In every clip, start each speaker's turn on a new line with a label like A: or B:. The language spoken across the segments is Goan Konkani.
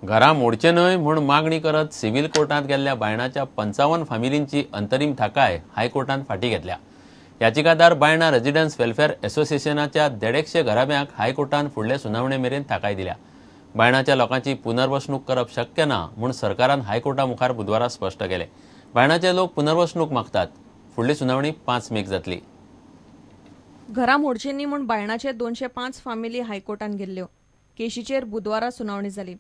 A: घरां मोडचें न्हय म्हूण मागणी करत सिव्हिल कोर्टांत गेल्ल्या बायणाच्या 55 फामिलींची अंतरीम थाकाय हायकोर्टान फाटीं घेतल्या. याचिकादार बायणा रेजिडन्स वेलफेअर असोसिएशनाच्या 150 घराब्यांक हायकोर्टान फुडले सुनावणे मेरेन थाकाय दिल्या. बायणाच्या लोकांची पुनर्वसणूक करप शक्य ना म्हूण सरकारान हायकोर्टा मुखार बुधवारा स्पश्ट केलें. बायणाचे लोक पुनर्वसणूक मागतात. फुडली सुनावणी 5 मेक जातली.
B: घरां मोडचीं न्ही म्हूण बायणाचे 205 फामिली हायकोर्टान गेल्ल्यो. केशीचेर बुधवारा सुनावणी जाली.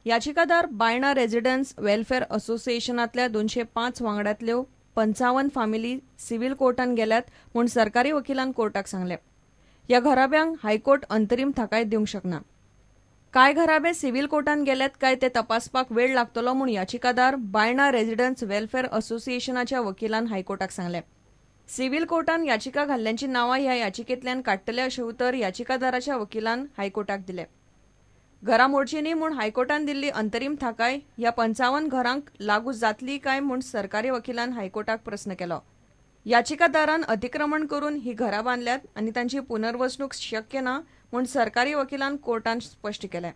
B: याचिकादार Baina residence welfare असोसिएशनांतल्या 205 वांगड्यांतल्यो 55 family civil कोर्टान गेल्यात म्हूण सरकारी वकिलान कोर्टाक सांगलें. ह्या घराब्यांक हायकोर्ट अंतरीम थाकाय दिवंक शकना. कांय घराबे सिव्हिल कोर्टान गेल्यात काय ते तपासपाक वेळ लागतलो म्हूण याचिकादार बायणा रेजिडन्स वेलफेअर असोसिएशनाच्या वकिलान हायकोर्टाक सांगलें. सिव्हिल कोर्टान याचिका घाल्ल्यांची नांवां ह्या याचिकेंतल्यान काडटले अशें उतर याचिकादाराच्या वकिलान हायकोर्टाक दिलें. घरां मोडचीं न्ही म्हूण हायकोर्टान दिल्ली अंतरीम थाकाय ह्या 55 घरांक लागू जातली काय म्हूण सरकारी वकिलान हायकोर्टाक प्रस्न केलो. याचिकादारान अतिक्रमण करून ही घरां बांदल्यात आनी तांची पुनर्वसणूक शक्य ना म्हूण सरकारी वकिलान कोर्टान स्पश्ट केलें.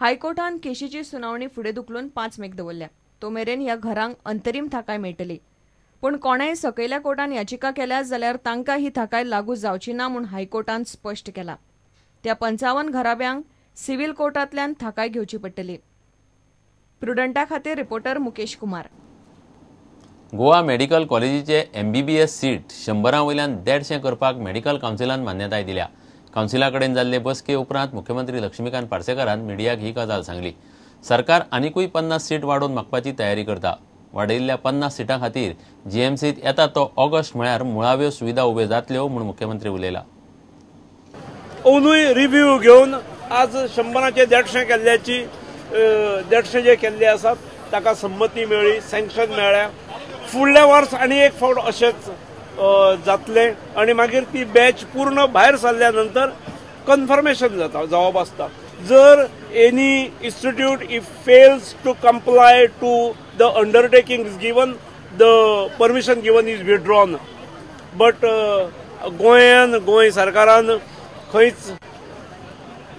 B: हायकोर्टान केशीची सुनावणी फुडें धुकलून 5 मेक दवरल्या. तो मेरेन ह्या घरांक अंतरीम थाकाय मेळटली. पूण कोणेय सकयल्या कोर्टान याचिका केल्या जाल्यार तांकां ही थाकाय लागू जावची ना म्हूण हायकोर्टान स्पश्ट केला. त्या 55 घराब्यांक सिव्हिल कोर्टांतल्यान थाकाय घेवची पडटली. प्रुडंटा खातीर रिपोर्टर मुकेश कुमार.
A: गोवा मेडिकल कॉलेजीचे MBBS seat 100 वयल्यान 150 करपाक मेडिकल कावन्सिलान मान्यताय दिल्या. कावन्सिला कडेन जाल्ले बसके उपरांत मुख्यमंत्री लक्ष्मीकांत पार्सेकारान मिडियाक ही गजाल सांगली. सरकार आनिकूय 50 सीट वाडोवन मागपाची तयारी करता. वाडयिल्ल्या 50 सिटां खातीर जीएमसीत येता तो ऑगस्ट म्हळ्यार मुळाव्यो सुविधा उब्यो जातल्यो म्हूण मुख्यमंत्री उलयला.
C: ओनूय रिव्ह्यू घेवन आज 100 150 केल्ल्याची 150 जे केल्ले आसात ताका संमती मेळ्ळी, सँक्शन मेळ्ळ्या. फुडल्या वर्स आनी एक फावट अशेंच जातलें आनी मागीर ती बॅच पूर्ण भायर सरल्या नंतर कन्फर्मेशन जाता जावप आसता. जर any institute if fails to comply to the undertaking given, the permission given is withdrawn. But गोंयान गोंय सरकारान खंयच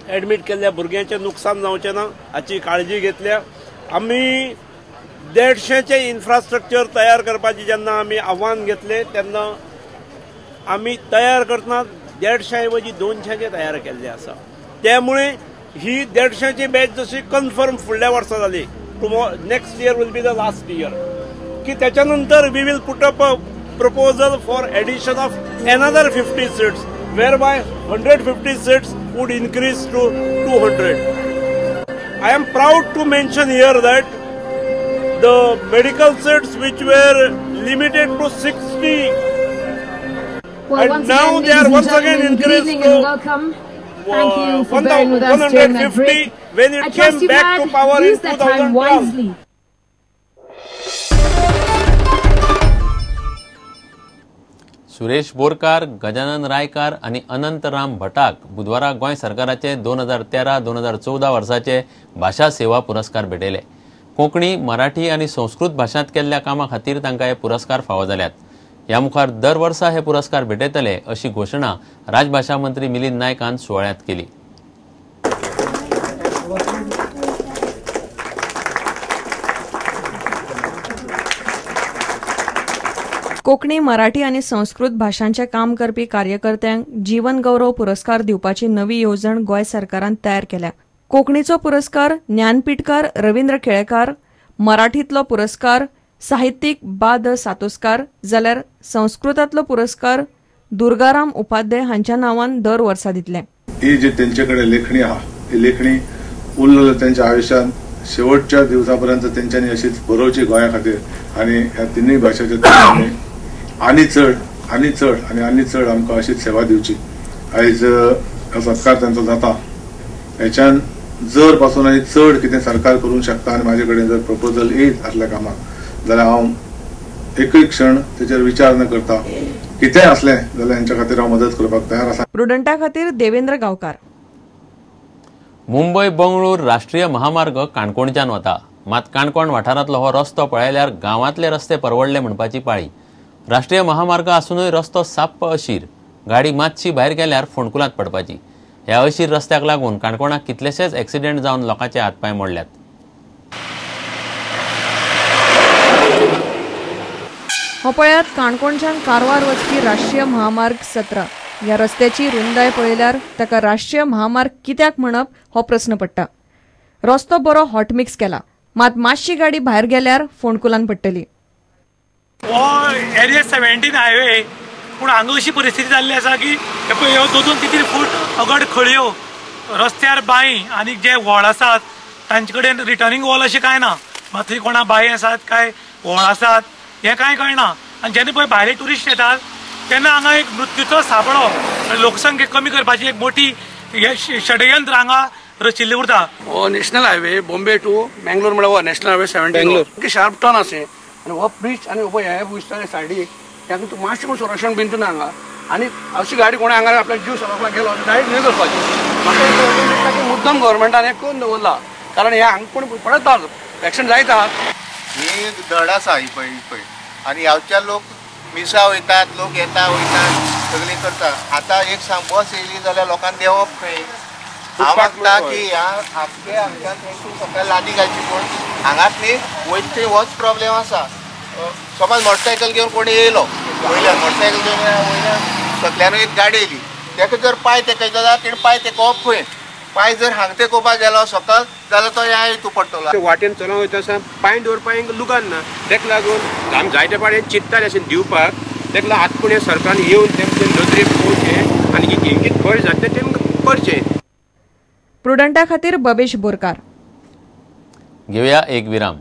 C: एडमीट केल्ल्या भुरग्यांचें नुकसान जावचें ना हाची काळजी घेतल्या. आमी 150 इन्फ्रास्ट्रक्चर तयार करपाची जेन्ना आमी आव्हान घेतलें तेन्ना आमी तयार करतना 150 ऐवजी 200 तयार केल्ले आसा. त्यामुळे ही 150 बॅच जशी कन्फर्म फुडल्या वर्सा जाली, tomorrow next year will be the last year, की त्याच्या नंतर we will put up a proposal for addition of another 50 seats, whereby 150 seats would increase to 200. I am proud to mention here that the medical seats which were limited to 60,
D: well,
C: and now
D: again,
C: they are once again increased
D: evening
C: to
D: and welcome. Thank you for bearing with us during that
C: 150
D: break.
C: when it
D: I
C: came
D: trust you
C: back
D: had
C: to power in
D: used that time
C: 2012.
D: wisely.
A: Suresh Borkar, Gajanan Raikar आनी अनंत राम भटाक बुधवारा गोंय सरकाराचे 2013-2014 वर्साचे भाशा सेवा पुरस्कार भेटयले. कोंकणी, मराठी आनी संस्कृत भाशांत केल्ल्या कामा खातीर तांकां हे पुरस्कार फावो जाल्यात. ह्या मुखार दर वर्सा हे पुरस्कार भेटयतले अशी घोशणा राजभाशा मंत्री मिलिंद नायकान सुवाळ्यांत केली.
B: कोंकणी, मराठी आनी संस्कृत भाशांचें काम करपी कार्यकर्त्यांक जीवन गौरव पुरस्कार दिवपाची नवी येवजण गोंय सरकारान तयार केल्या. कोंकणीचो पुरस्कार ज्ञानपीठकार रवींद्र केळेकार, मराठींतलो पुरस्कार साहित्यीक बा the Satoskar, जाल्यार संस्कृतांतलो पुरस्कार दुर्गाराम उपाध्याय हांच्या नांवान दर वर्सा दितले.
E: ही जी तेंचे कडेन लेखणी आहा ही लेखणी उरलेल्या त्यांच्या आयुष्यात शेवटच्या दिवसापर्यंत तेंच्यांनी अशीच बरोवची गोंया खातीर आनी ह्या तिनूय भाशांच्या तेंच्यांनी आनी चड आनी चड आनी आनी चड आमकां अशीच सेवा दिवची. आयज सत्कार तांचो जाता हेच्यान जर पासून आनी चड कितें सरकार करूंक शकता आनी म्हाजे कडेन जर प्रपोजल येयत असल्या कामाक जाल्यार हांव एकूय क्षण तेचेर विचार न करता कितेंय आसलें जाल्यार हेंच्या खातीर हांव मदत करपाक तयार आसा.
B: प्रुडंटा खातीर देवेंद्र गांवकार.
A: मुंबय बंगळूर राष्ट्रीय महामार्ग काणकोणच्यान वता. मात काणकोण वाठारांतलो हो रस्तो पळयल्यार गांवांतले रस्ते परवडले म्हणपाची पाळी. राष्ट्रीय महामार्ग आसूनय रस्तो साप्प अशीर. गाडी मातशी भायर गेल्यार फोंडकुलांत पडपाची. ह्या अशीर रस्त्याक लागून काणकोणाक कितलेशेच एक्सिडेंट जावन लोकांचे हातपांय मोडल्यात.
B: हो पळयात काणकोणच्यान कारवार वचपी राष्ट्रीय महामार्ग 17. ह्या रस्त्याची रुंदाय पळयल्यार ताका राष्ट्रीय महामार्ग कित्याक म्हणप हो प्रस्न पडटा. रस्तो बरो हॉटमिक्स केला, मात मातशी गाडी भायर गेल्यार फोंडकुलान पडटली.
F: हो एरिया 17 हायवे, पूण हांगा अशी परिस्थिती जाल्ली आसा की ह्यो 2-2, 3-3 फूट अगड खळयो, रस्त्यार बांय आनी जे व्हळ आसात तांचे कडेन रिटर्निंग वॉल अशें कांय ना. मात थंय कोणा बांय आसात काय व्हळ आसात हें कांय कळना. आनी जेन्ना पळय भायले ट्युरिस्ट येतात तेन्ना हांगा एक मृत्यूचो सापळो, लोकसंख्या कमी करपाची एक मोठी हे षडयंत्र हांगा रचिल्लें उरता.
G: हो national highway Bombay to Mangalore म्हळ्यार हो नॅशनल हायवे 17 शार्प टर्न आसा आनी हो ब्रिज आनी हो हे ब्रिज सायडीक ताका मातशें कोण संरक्षण बीन ना हांगा. आनी अशी गाडी कोणा हांगा आपल्या जीव सरकला गेलो डायरेक्ट न्हय करपाची. म्हाका दिसता की मुद्दम गव्हर्मेंटान हें करून दवरला, कारण हे हांगा कोण पडत एक्सिडंट जायत आहात.
H: ही धड आसा ही पळय पळय आनी ह्याच्या लोक मिसा वयतात, लोक येता वयतात, सगळीं करता. आतां एक सांग, बस येयली जाल्यार लोकांक देंवप खंय? हांव मागता की ह्या आमचे हांगच्यान थंयसून सकाळी लादी घालची, पूण हांगाच न्ही वयता थंय होच प्रॉब्लेम आसा. समज मोटरसायकल घेवन कोणी येयलो वयल्यान, मोटरसायकल घेवन वयल्यान सकल्यान एक गाडी येयली, तेका जर पांय तेकयता जाल्यार तेणें पांय तेकोवप खंय? पांय जर हांगा तेकोवपाक गेलो सकल जाल्यार तो ह्या हितू पडटलो.
I: वाटेन चलोवंक वयता आसतना पांय दवरपाक लुगान ना, तेका लागून आमी जायते फावटी चिंत्ताले अशें दिवपाक. तेका लागून आतां पूण सरकारान येवन तेमचे नदरेक पळोवचें आनी कितें बरें जातलें तें करचें.
B: प्रुडंटा खातीर बबेश बोरकार.
A: घेवया एक विराम.